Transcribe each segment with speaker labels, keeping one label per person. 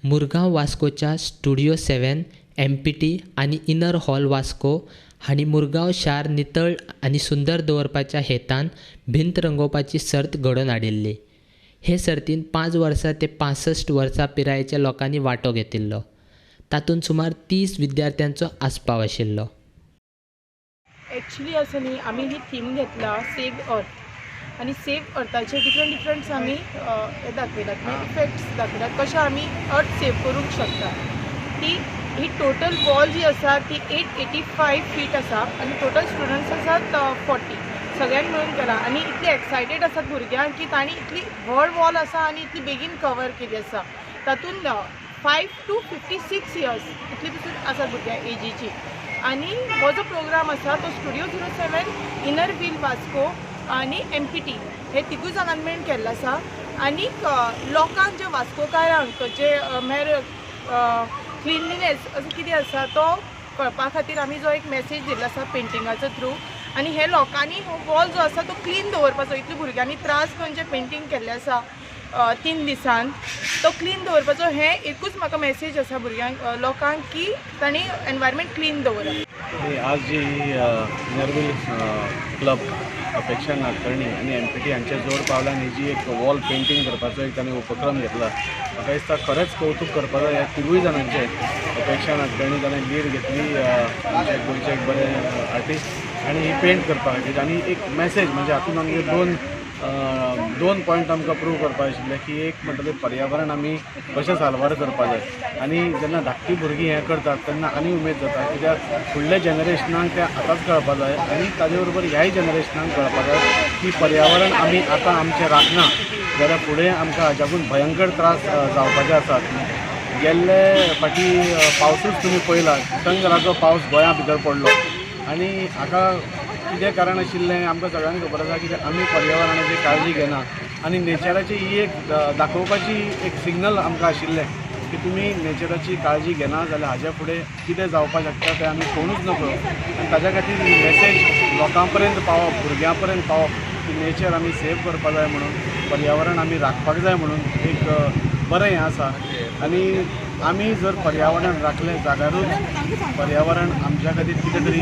Speaker 1: Murgaon वास्कोच्या studio 7, MPT आनी inner hall Vasco हांणी मुरगांव शार नितळ आनी सुंदर दवरपाच्या हेतान भिंत रंगोवपाची सर्त घडोवन हाडिल्ली. हे सर्तीन 5 वर्सां ते 65 वर्सां पिरायेच्या लोकांनी वांटो घेतिल्लो. तातूंत सुमार 30 विद्यार्थ्यांचो आस्पाव आशिल्लो.
Speaker 2: एक्चुली असं न्ही, आमी ही थीम घेतला सेव अर्थ आनी सेव अर्थाचे डिफरंट डिफरंट्स आमी हे दाखयतात, म्हणजे इफेक्ट्स दाखयतात कशें आमी अर्थ सेव करूंक शकता. ती ही टोटल वॉल जी आसा ती 885 फीट आसा आनी टोटल स्टुडंट्स आसात 40, सगळ्यांक मेळून केला. आनी इतले एक्सायटेड आसात भुरग्यांक की तांणी इतली व्हड वॉल आसा आनी इतली बेगीन कवर केली आसा. तातूंत 5 to 56 years इतली पसून आसात भुरग्यां एजीची. आनी हो जो प्रोग्राम आसा तो स्टुडियो 07, इनर व्हील वास्को आनी MPT हे तिगूय जाणांनी मेळून केल्लो आसा. आनीक लोकांक जे वास्कोकारांक जे म्हळ्यार क्लिनलीनेस असो कितें आसा तो कळपा खातीर आमी जो एक मॅसेज दिल्लो आसा पेंटिंगाचो थ्रू. आनी हे लोकांनी हो वॉल जो आसा तो क्लीन दवरपाचो, इतले भुरग्यांनी त्रास करून जे पेंटींग केल्लें आसा 3 दिसान तो क्लीन दवरपाचो. हें एकूच म्हाका मॅसेज आसा भुरग्यांक, लोकांक की तांणी एनवायरमेंट क्लीन दवरप.
Speaker 3: आज जी इनर व्हील क्लब अपेक्षा नाडकर्णी आनी MPT हांच्या जोड पावलान ही जी एक वॉल पेंटींग करपाचो एक तांणी उपक्रम घेतला, म्हाका दिसता खरेंच कौतूक करपा जाय ह्या तिगूय जाणांचें. अपेक्षा नाडकर्णी ताणें लीड घेतली, आमचे गोंयचे एक बरे आर्टिस्ट, आनी ही पेंट करपा खातीर आनी एक मॅसेज म्हणजे हातूंत आमगे दोन पॉयंट आमकां प्रूव करपा आशिल्ले की एक म्हणटा तें पर्यावरण आमी कशें साल्वार करपा जाय. आनी जेन्ना धाकटीं भुरगीं हें करतात तेन्ना आनी उमेद जाता, कित्याक फुडल्या जनरेशनाक तें आतांच कळपा जाय आनी ताजे बरोबर ह्याय जनरेशनाक कळपा जाय की पर्यावरण आमी आतां आमचें राखना जाल्यार फुडें आमकां हाच्याकून भयंकर त्रास जावपाचे आसात. गेल्ले फाटीं पावसूच तुमी पळयला, टंगराचो पावस गोंया भितर पडलो आनी हाका कितें कारण आशिल्लें आमकां सगळ्यांक खबर आसा की आमी पर्यावरणाची काळजी घेना आनी नेचराची ही एक दाखोवपाची एक सिग्नल आमकां आशिल्लें की तुमी नेचराची काळजी घेना जाल्यार हाज्या फुडें कितें जावपाक शकता तें आमी कोणूच नकळो. आनी ताज्या खातीर ही मॅसेज लोकां पर्यंत पावप, भुरग्यां पर्यंत पावप की नेचर आमी सेव करपाक जाय म्हणून, पर्यावरण आमी राखपाक जाय म्हणून एक बरें हें आसा. आनी आमी जर पर्यावरण राखलें जाल्यारूच पर्यावरण आमच्या खातीर कितें तरी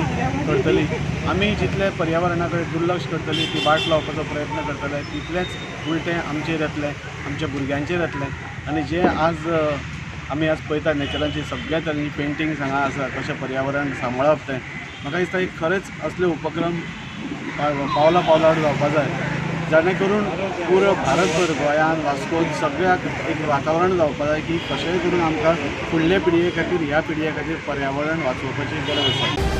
Speaker 3: करतली. आमी जितलें पर्यावरणा कडेन दुर्लक्ष करतली, ती वाट लावपाचो प्रयत्न करतले, तितलेंच उलटें आमचेर येतलें, आमच्या भुरग्यांचेर येतलें. आनी जें आज आमी आज पळयता नेचराची सगळ्या तरेची पेंटिंग्स हांगा आसा, कशें पर्यावरण सांबाळप तें, म्हाका दिसता एक खरेंच असले उपक्रम पावला पावलार जावपा जाय, जाणे करून पुरो भारतभर गोंयांत वास्कोन सगळ्याक एक वातावरण जावपा जाय की कशेंय करून आमकां फुडले पिळगे खातीर, ह्या पिळगे खातीर पर्यावरण वाचोवपाची गरज आसा.